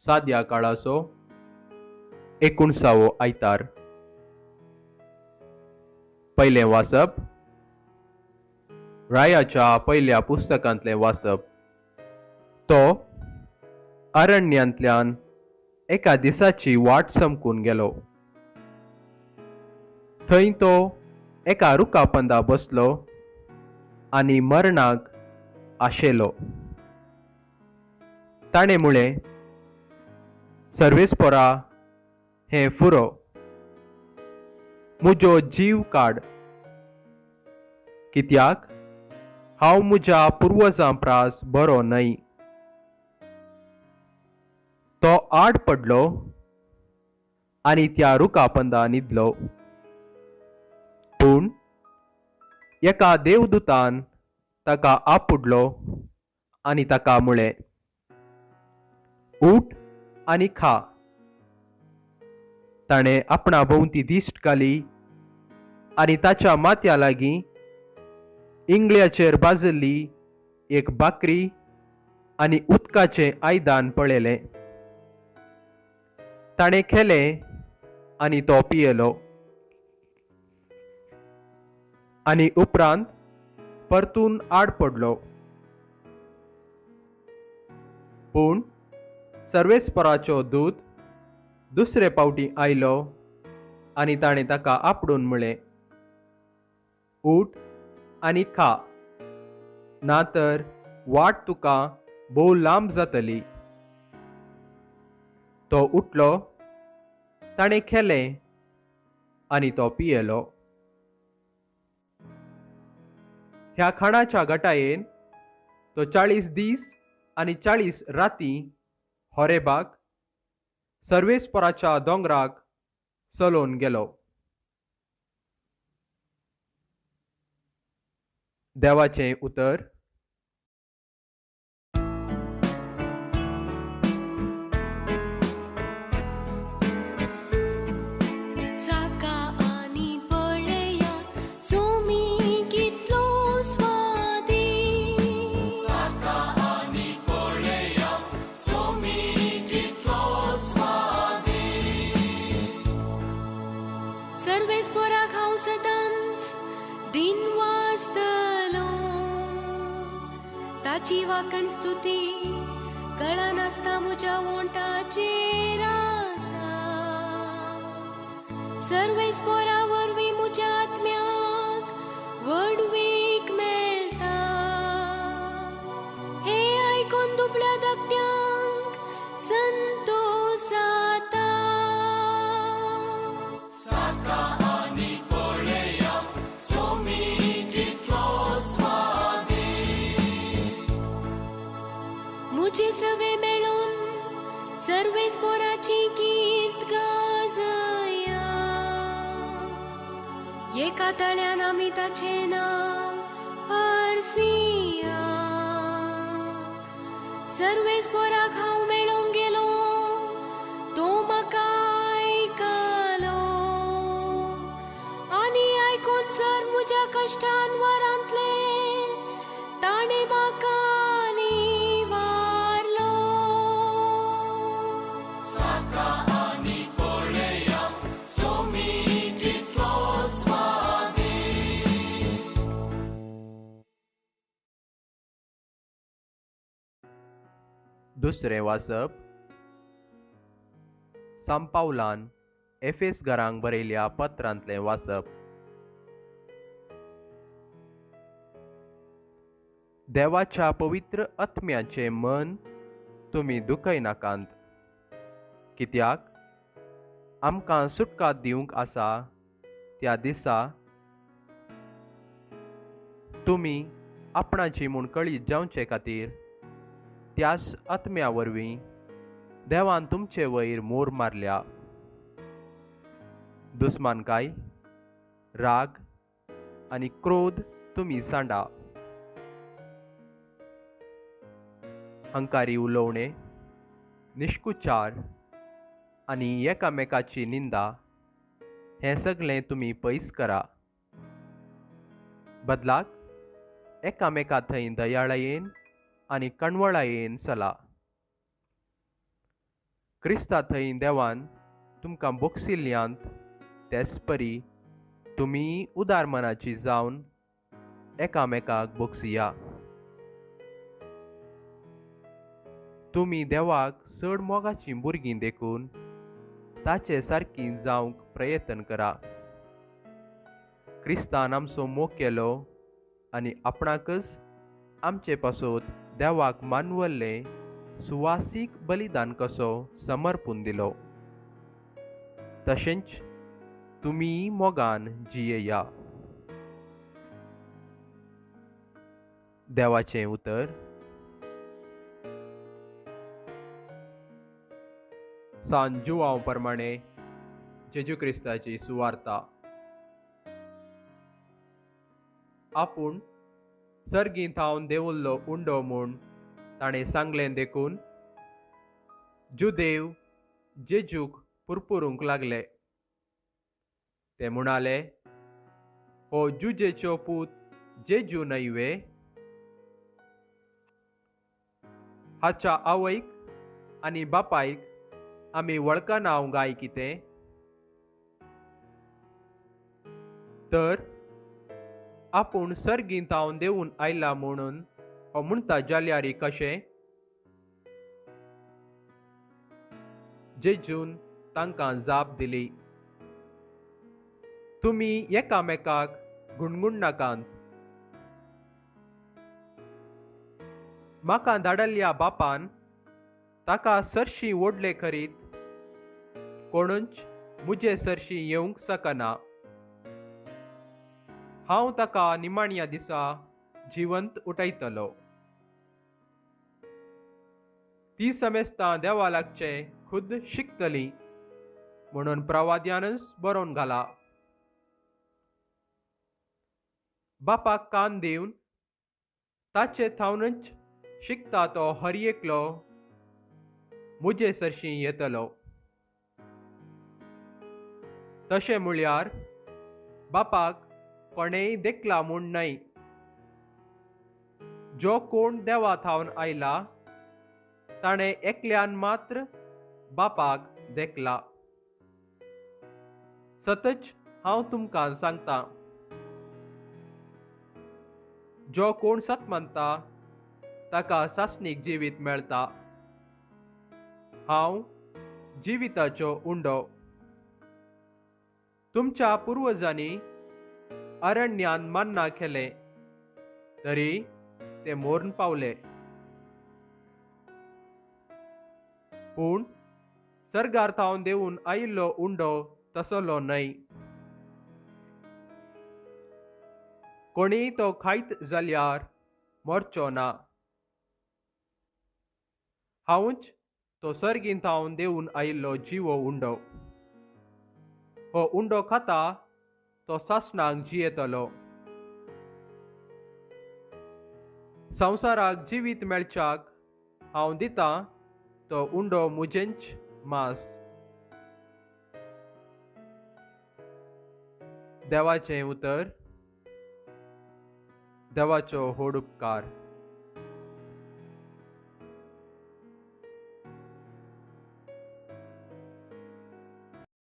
साद्या काळाचो 19वो आयतार. पयलें वाचप रायाच्या पयल्या पुस्तकांतलें वाचप. तो अरण्यांतल्यान एका दिसाची वाट समकून गेलो. थंय तो एका रुखापंदा बसलो आनी मरणाक आशेलो. ताणें म्हळें, सर्वेस्पोरा, हें फुरो, म्हजो जीव काड, कित्याक हांव म्हज्या पुर्वजां प्रास बरो न्हय. तो आड पडलो आनी त्या रुखापंदा न्हिदलो. पूण एका देवदूतान ताका आपुडलो आनी ताका म्हळें, उठ आनी खा. ताणें आपणा भोंवती दिश्ट घाली आनी ताच्या माथ्या लागीं इंगळ्याचेर भाजिल्ली एक बाकरी आनी उदकाचें आयदन पळयलें. ताणें खेलें आनी तो पियेलो आनी उपरांत परतून आड पडलो. पूण सर्वेस्पराचो दूत दुसरे पावटी आयलो आनी ताणें ताका आपडून म्हळें, उठ आनी खा, ना तर वाट तुका भोव लांब जातली. तो उठलो, ताणें खेलें आनी तो पियेलो. ह्या खाणाच्या गटायेन तो 40 दीस आनी 40 राती होरेबाक सर्वेस्पराच्या दोंगराक चलोवन गेलो. देवाचें उतर. सर्वेस्पोराक हांव सदांच दिन वाचतलो, ताची वाकण स्तुती कळनासता म्हज्या ओंठाचेर आसा. सर्वेस्पोरा वरवीं म्हज्या आत्म्याक व्हडवीक मेळटा. हें आयकून दुबळ्या धाकट्यांक संतोस जाता. म्हजे सवे मेळून सर्वेस्पोराची कीर्त गाजया. एका तळ्यान आमी ताचें नांव हरसिया. सर्वेस्पोराक हांव मेळोंक गेलो, तो म्हाका आयकलो आनी आयकून सर म्हज्या कश्टान वरांतले ताणें म्हाका दुसरें वाचप सांपावलान एफेस घरांक बरयल्या पत्रांतलें वाचप. देवाच्या पवित्र आत्म्याचें मन तुमी दुखयनाकात, कित्याक आमकां सुटका दिवंक आसा त्या दिसा तुमी आपणाची म्हूण कळीत जावचे खातीर त्याच आत्म्या वरवीं देवान तुमचे वयर मोर मारल्या. दुस्मानकाय, राग आनी क्रोध तुमी सांडा. हंकारी उलोवणे, निश्कुचार आनी एकामेकाची निंदा हें सगळें तुमी पयस करा. बदलाक एकामेका थंय दयाळायेन आनी कणवळायेन चला. क्रिस्ता थंय देवान तुमकां बोगसिल्ल्यांत तेच परी तुमी उदार मनाची जावन एकामेकाक बोगसिया. तुमी देवाक चड मोगाचीं भुरगीं देखून ताचे सारकी जावंक प्रयत्न करा. क्रिस्तान आमचो मोग केलो आनी आपणाकच आमचे पासत देवाक मानवल्लें सुवासीक बलिदान कसो समर्पून दिलो. तशेंच तुमी मोगान जियेया. देवाचें उतर. सान जुवांव प्रमाणे जेजू क्रिस्ताची सुवार्ता. आपूण सर्गीं थावन देंवल्लो उंडो म्हूण ताणें सांगलें देखून जुदेव जेजूक पुरपुरूंक लागले. ते म्हणाले, हो जुजेचो पूत जेजू न्हय वे? हाच्या आवयक आनी बापायक आमी वळखनाव गाय कितें? तर आपूण सर्गीं थावन देंवून आयला म्हणून हो म्हणटा जाल्यार कशें? जेजून तांकां जाप दिली, तुमी एकामेकाक गुणगुणनाकात. म्हाका धाडल्ल्या बापान ताका सरशी ओडले खरीत कोणूच म्हजे सरशी येवंक शकना. हांव ताका निमाण्या दिसा जिवंत उठयतलो. ती समेस्तां देवा लागचें खुद्द शिकतली म्हणून प्रवाद्यानच बरोवन घाला. बापाक कान दिवन ताचे थावनच शिकता तो हर एकलो म्हजे सरशी येतलो. तशें म्हळ्यार बापाक कोणेय देखला म्हूण न्हय. जो कोण देवा थावन आयला ताणें एकल्यान मात्र बापाक देखला. सतच हांव तुमकां सांगता, जो कोण सत मानता ताका सासणीक जिवीत मेळटा. हांव जिविताचो उंडो. तुमच्या पुर्वजांनी अरण्यान मान्ना केलें तरी ते मोर्न पावले. पूण सर्गार थावन देंवून आयिल्लो उंडो तसलो न्हय. कोणीय तो खायत जाल्यार मरचो ना. हांवूच तो सर्गीं थावन देंवून आयिल्लो जिवो उंडो. हो उंडो खाता तो सासणाक जियेतलो. संवसाराक जिवीत मेळच्याक हांव दितां तो उंडो म्हजेंच मांस. देवाचें उतर. देवाचो व्हड उपकार.